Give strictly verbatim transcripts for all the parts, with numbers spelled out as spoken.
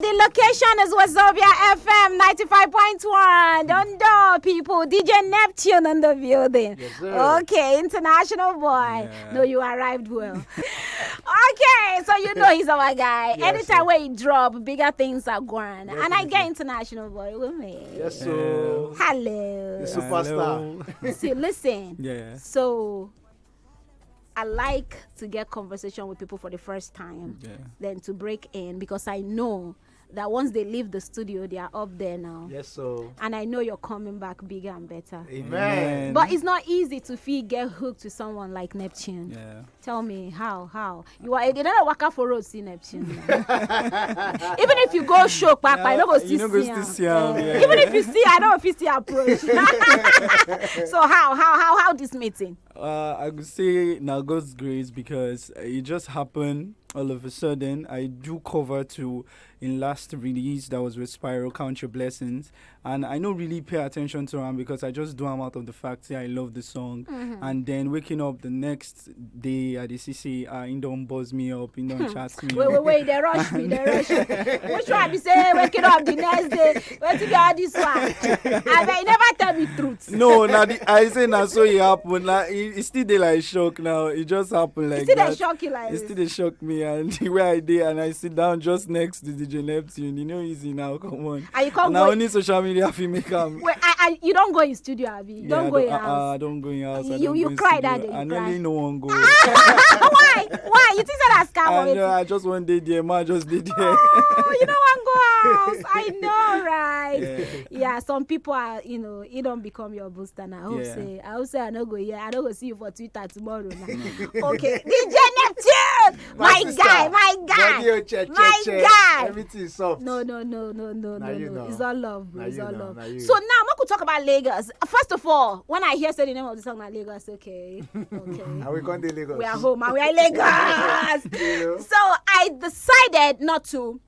The location is Wazobia F M ninety-five point one. Don't know, people. D J Neptune in the building. Yes, sir. Okay, international boy. Yeah. No, you arrived well. Okay, so you know he's our guy. Yes, Anytime sir. Where he drop, bigger things are going. And I get Definitely. International boy with me. Yes, so Hello. The superstar. Hello. See, listen. Yeah. So I like to get conversation with people for the first time, Yeah. then to break in, because I know that once they leave the studio, they are up there now. Yes, so And I know you're coming back bigger and better. Amen. But it's not easy to feel get hooked to someone like Neptune. Yeah. Tell me how, how you are. You don't work out for road, see Neptune. Even if you go show, Papa, you no go You still no go see still am. see am, Eh, yeah. Even if you see, I don't fit see approach. So how, how, how, how this meeting? Uh, I could say now God's grace because uh, it just happened all of a sudden. I do cover to in last release that was with Spiral Count Your Blessings, and I don't really pay attention to him because I just do him out of the fact that I love the song. And then waking up the next day at the C C, uh, he don't buzz me up, he don't chat me Wait, up. Wait, wait, they rush me, they rush me. Which one be say waking up the next day? Wait till be all this one. I bet you never tell me truth. No, now the, I say now so it happened. Now it, it still dey like shock now. It just happened like You see that that. shock you like It this. Still dey shock me and the way I did, and I sit down just next to D J Neptune. You know, easy now. Come on. And you can't Now go. Only social media fit make am. Wait, I, I, you don't go in studio, Abi. You Yeah, don't I go in uh, house. I don't go in house. I You- don't you go in cried studio. that day, you I cried. Nearly no one go. Why? Why? You think that scam I, or know, I just one day there, ma just did there. Oh, you don't want go house. I know, right? Yeah. Yeah, some people are, you know, it don't become your booster now. I hope Yeah. say, I hope say I no go here. I no go see you for Twitter tomorrow. Now. Okay, D J Neptune, my, sister, guy, my guy, body oh, check, my check, check. guy. Everything is soft. No, no, no, no, no, Na no, you no. know. It's all love, bro. Na It's you all know, love. na you. So now, we could talk about Lagos. First of all, when I hear say the name of the song, na Lagos. Okay, okay. And we can't dey Lagos. We are home and we are in Lagos. You know? So I decided not to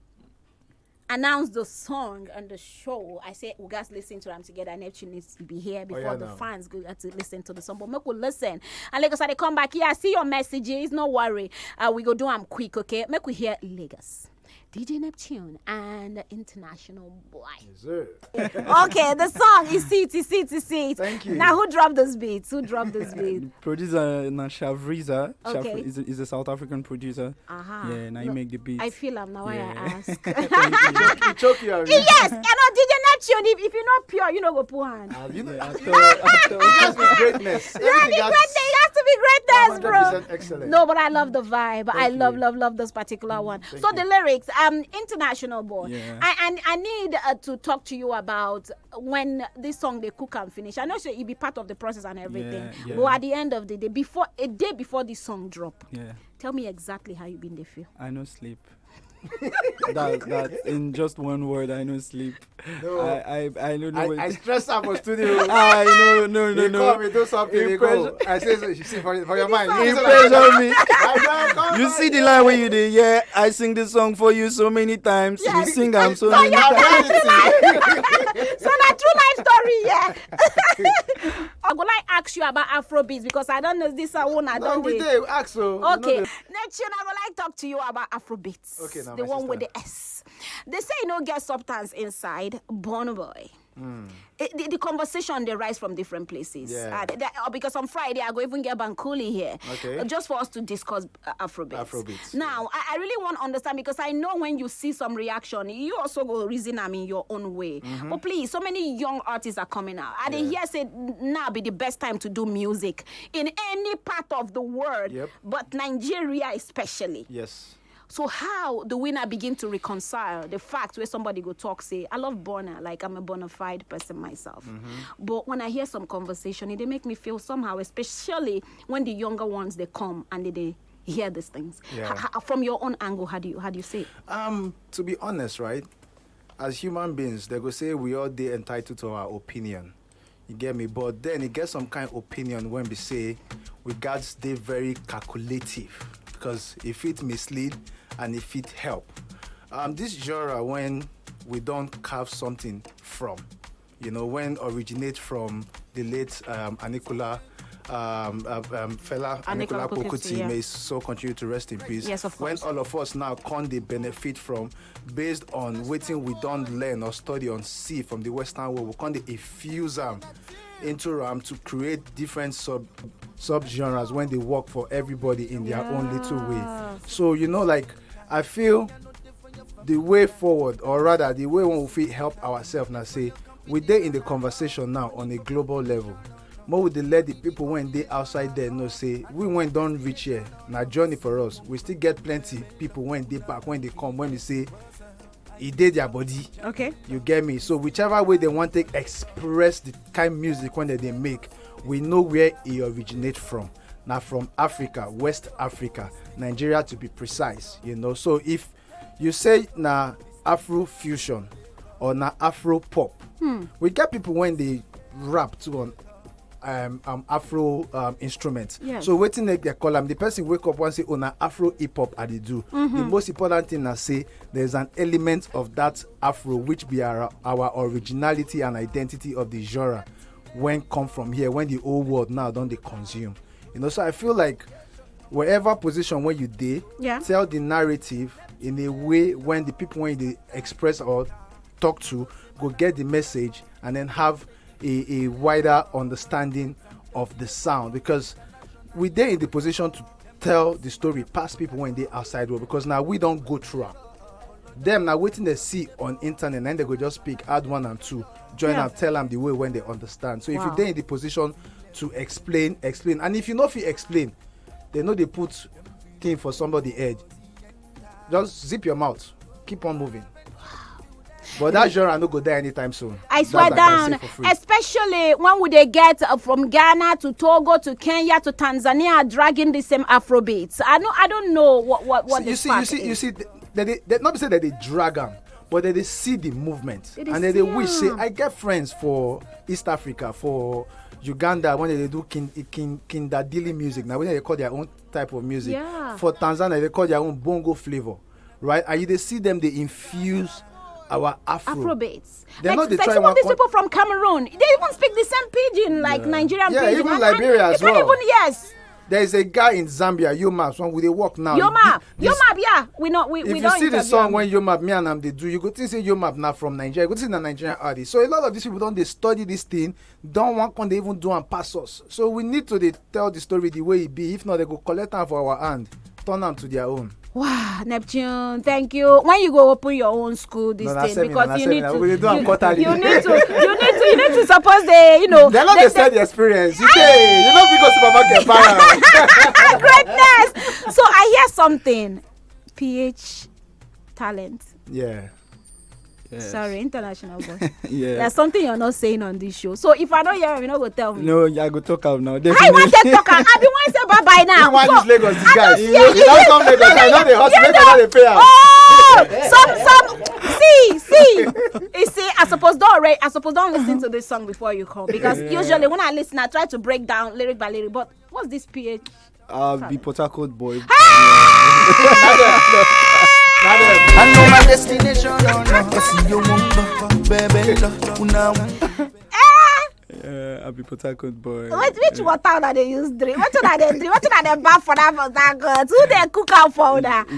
announce the song on the show. I said we guys listen to them together. Neptune needs to be here before yeah, the now. Fans go get to listen to the song. But make we listen. And Lagos, I come back here. I see your messages. No worry. Uh, we go do them quick, okay? Make we hear Lagos. D J Neptune and International Boy. Yes, sir. Okay, the song is City, City, City. Thank you. Now, who dropped this beat? Who dropped this beat? Producer na Shavriza. Okay. Shav- is, a, is a South African producer. Aha. Yeah, now you No, make the beat. I feel am now why Yeah. I ask. He choke, he choke you, Abi. Yes, you know, D J Neptune, if, if you not pure, you no go put hand. Ah, you know, Yeah, you after- know, it has to be greatness. Yeah, the Everything great thing, it has to be greatness, bro. One hundred percent excellent. No, but I love the vibe. I Thank love, you. love, love this particular one. Thank So you. The lyrics, um, International Boy. Yeah. I, I I need uh, to talk to you about when this song they cook and finish. I know say it be part of the process and everything. Yeah, yeah. But at the end of the day, before a day before this song drop, Yeah, tell me exactly how you been they feel. I no sleep. that that in just one word, I no sleep. No. I I I don't know. I, what- I stress up for studio. I no no no They no. call me do something. They go. Impression- I say, so you see for, for your mind. Impression me. I don't come You back. See the line when you dey, yeah, I sing this song for you so many times. You sing am so many I've times. heard it. So na true life story, yeah. I go like ask you about Afrobeats because I don't know this one. I No, don't we dey- dey ask so. Okay, Neptune, I would like talk to you about Afrobeats. Okay, now, The my one with the sister. S. They say you know get substance inside Burna Boy. It, the, the conversation they rise from different places. Yeah. Uh, that, uh, because on Friday I go even get Bankuli here, Okay. uh, just for us to discuss uh, Afrobeats. Afrobeats, Now I, I really want to understand because I know when you see some reaction, you also go reason them in your own way. Mm-hmm. But please, so many young artists are coming out. I dey hear say now be the best time to do music in any part of the world, Yep. but Nigeria especially. Yes. So how do we now begin to reconcile the fact where somebody go talk say, "I love Burna, like I'm a bona fide person myself." Mm-hmm. But when I hear some conversation, it they make me feel somehow, especially when the younger ones they come and they, they hear these things. Yeah. H- h- from your own angle, how do you how do you say it? Um, to be honest, right, as human beings, they go say we all dey entitled to our opinion. You get me? But then you get some kind of opinion when we say we got to stay very calculative because if it mislead and if it help. Um, this genre when we don't carve something from, you know, when originate from the late um, Anikula um, um, um, Fela Anikulapo Kuti, may his soul continue to rest in peace. Yes, of course. When all of us now come dey benefit from, based on wetin we don learn or study and see from the Western world, we come dey infuse am into am to create different sub sub genres when they work for everybody in their own little way. So you know, like, I feel the way forward, or rather the way we fit help ourselves now, say we dey in the conversation now on a global level. More we dey let the people when they outside there know say we when don't reach here, na journey for us. We still get plenty people when they back, when they come, when they say e dey their body. Okay. You get me? So whichever way they want to express the kind music when they, they make, we know where e originate from. Now from Africa, West Africa, Nigeria to be precise. You know, so if you say na Afro fusion or na Afro pop, we get people when they rap too on um, um, Afro um, instrument. Yes. So wetin make dem call am? The person wake up one say, "Oh, na Afro hip hop I dey do." The most important thing na say there's an element of that Afro which be our, our originality and identity of the genre when come from here, when the whole world now don dey consume. You know, so I feel like wherever position where you dey, tell the narrative in a way when the people when you dey express or talk to go get the message and then have a, a wider understanding of the sound, because we dey in the position to tell the story past people when they outside world, because now we don't go through am. Them now waiting they see on internet and they go just pick, add one and two, join and tell them the way when they understand. So if you dey in the position to explain, explain, and if you know if you explain, they know they put thing for somebody head. Just zip your mouth, keep on moving. But that genre no go die anytime soon. I swear down, especially when would they get uh, from Ghana to Togo to Kenya to Tanzania dragging the same Afrobeats. I know I don't know what what what. You see, you see, you see, they, they, they not say that they drag them, but they, they see the movement and they, they wish. Say, I get friends for East Africa, for Uganda, when they do kin, kin, kindadili music now, when they call their own type of music. Yeah. For Tanzania, they call their own bongo flavor, right? And you they see them, they infuse our Afro. Afrobeats. They're like, not the like some of these people from Cameroon. They even speak the same pidgin, like Nigerian pidgin. Yeah, even Liberia as well. Even, yes. There is a guy in Zambia, Yomab, one with a work now. Yomab, Yomab, yeah. We know. We, if we you see the song when Yomab, me and am they do, you go think say Yomab now from Nigeria. You go think na Nigerian artist. So a lot of these people don't they study this thing, don't want can they even do and pass us. So we need to they tell the story the way it be. If not, they go collect them for our hand, turn them to their own. Wow, Neptune, thank you. When you go open your own school, this no, thing because you need to, you, you need to, you need to, you need to suppose they, you know, they not they, they sell the experience. You say you know because supermarket buy. Greatness. So I hear something. P H talent. Yeah. Yes. Sorry, international boy. Yeah. There's something you're not saying on this show. So if I don't hear him, you know, go tell me. No, I go talk out now. Definitely. I want to talk. I be want to say bye bye now. You want this Lagos, this guy. You don't come Lagos. I know they hustle. They know they pay out. Oh, some some. See, see. You see, I suppose don't already. I suppose don't listen to this song before you call because usually when I listen, I try to break down lyric by lyric. But what's this P H? I'll be Port Harcourt boy. I know my destination. Oh no. Cause you won't go, baby, love now. Yeah, I'll be Port Harcourt boy. Which, which water that they use drink? What that they drink? What that they bath for that Port Harcourt? Who they cook out for that?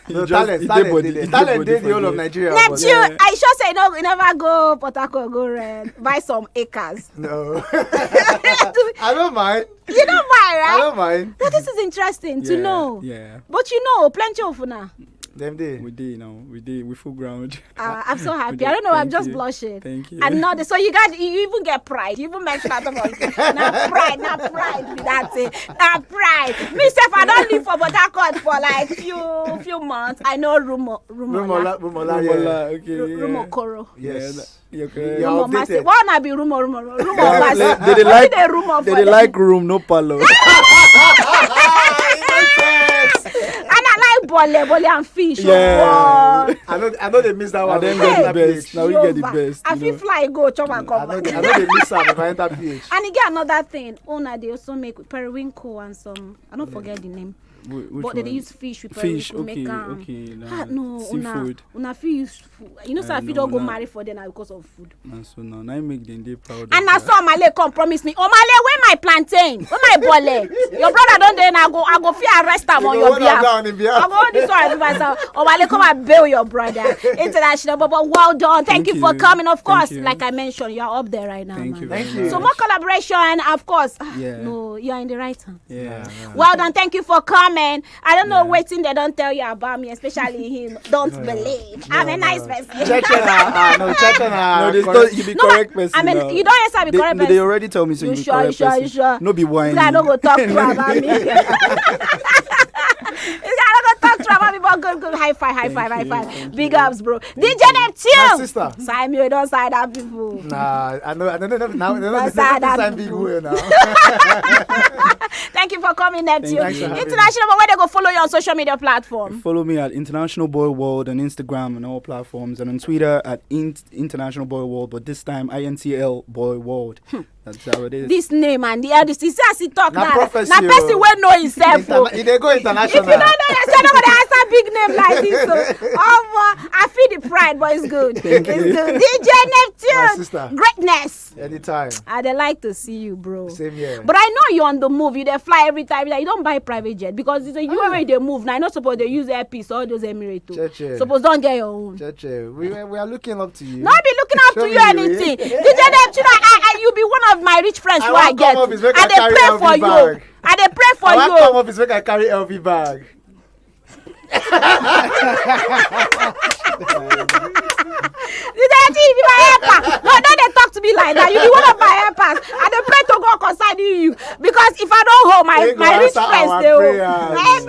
No, talent, talent, talent, the whole of Nigeria. Neptune, I sure say no, you never go Port Harcourt, go rent, buy some acres. No, I don't mind. You don't mind, right? I don't mind. Now, this is interesting to know. Yeah. But you know, plenty of now. Them day. We day now. We day. We full ground. Uh, I'm so happy. I don't know. I'm just blushing. Thank you. And not so you got you even get pride. You even mention that about now pride, now pride with that thing. Now pride. Me self, I don't live for Port Harcourt for like few few months. I know rumor, rumor, rumor, rumor, okay, rumor, Koro. Yes. You're correct. You're updated. Why not be rumor, rumor, rumor? They, they like, they like room, no parlor. And I like bole, bole and fish. Yeah. I know, I know they miss that one. I don't get the best. Now we get the best. I feel fly go chop and come. I know they miss out if I enter P H. And you get another thing. Owner they also make periwinkle and some. I don't forget the name. Wh- which But they dey one? Use fish with Fish, prepare- make okay, am. Okay. Nah, Ah, no, una seafood. Una fit use food. You know, say I I fit know, don go una- marry for there now because of food. Na so now, now make dem dey proud. And Of na you. So Omale come promise me, Omale, where my plantain? Where my bole? Your brother don dey now. I go, I go fit arrest am You on go your hold am down behalf. on him behalf. I go hold this one for myself. Omale, come and bail your brother. International, but, but well done. Thank, Thank you for you. coming. Of Thank course, you. Like I mentioned, you're up there right now, Thank man. You Thank very you. So much. More collaboration, of course. Yeah. No, you're in the right hand. Yeah. Yeah. Well done. Thank you for coming. I don't know Yeah. Wetin they don't tell you about me, especially him. Don't believe. I'm a nice person. Cheche na, ah, no, Cheche na. No, they Correct. don't. You be No, correct person. I mean, Now. You don't answer be They, correct they, person. They already tell me say You you be sure, you correct sure, person. You sure? No be wine. This guy no go talk to about me. This guy no go talk to about me, but good, good. High five, high five, high five. Big ups, bro. D J Neptune. My sister. Sign me, you don't sign that people. Nah, I know, I know, no, no, no, no, Don't this sign that sign big people. Way now. Thank you for coming, Neptune. Thank you for having International, but where they go follow you on social media platform? Follow me at International Boy World on Instagram and all platforms, and on Twitter at in- International Boy World, but this time I N T L Boy World. That's how it is. This name and the eldest. You see as he talk Na now. prophecy Na person o. Wey know himself. Interna- O. e dey go If international. You don't know yourself, nobody answer big name like this. So, omo, I feel the pride, but it's good. It's good. D J Neptune. My sister. Greatness. Anytime. I dey like to see you, bro. Same here. But I know you're on the move. You dey fly every time. Like, you don't buy private jet because it's a you already dey move. Now, I not suppose they use Air Peace or those Emirates. Too. Cheche. Suppose don't get your own. Cheche, we, we, we are looking up to you. No be looking up Show to me you the way. Anything. D J Neptune, I, I, I, you be one of my rich friends I who I wan get. come office, make I I dey carry pray L V for you. bag. I dey pray for I wan come you. Office, make I carry L V bag. You dey think you be my helper. No, no, they talk to me like that. You be one of my helpers. I dey pray to God concerning you because if I don't hold my He go my rich answer friends, our they hold. prayers. Amen.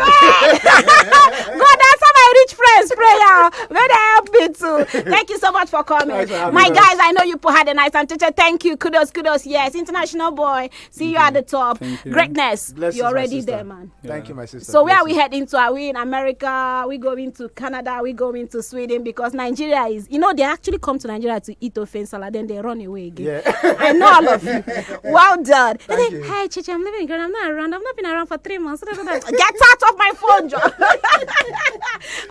God answer my rich friends' prayer. May they help me too. Thank you so much for coming, Thanks for having my us. Guys. I know you had a nice time. Cheche, thank you. Kudos, kudos. Yes, international boy. See you at the top. Thank you. Greatness. Blessings, You're my already sister. There, man. Yeah. Thank you, my sister. So where are we Blessings. Heading to? Are we in America? Are we going to Canada? Are we going to Sweden? Because Nigeria is, you know, they actually come to Nigeria to eat ofe nsala, then they run away again. Yeah. I know all of you. Well done. They Thank say, you. "Hi, Chichi, I'm living in Canada. I'm not around. I've not been around for three months." Get out of my phone, John.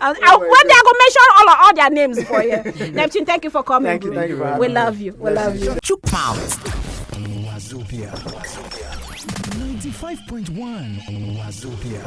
And I, my one day I go mention all of all their names for you. Neptune, thank you for coming. Thank you, Bro. thank you for having We me. Love you. We love you. Chook mouth. Wazobia. Ninety-five point one Wazobia.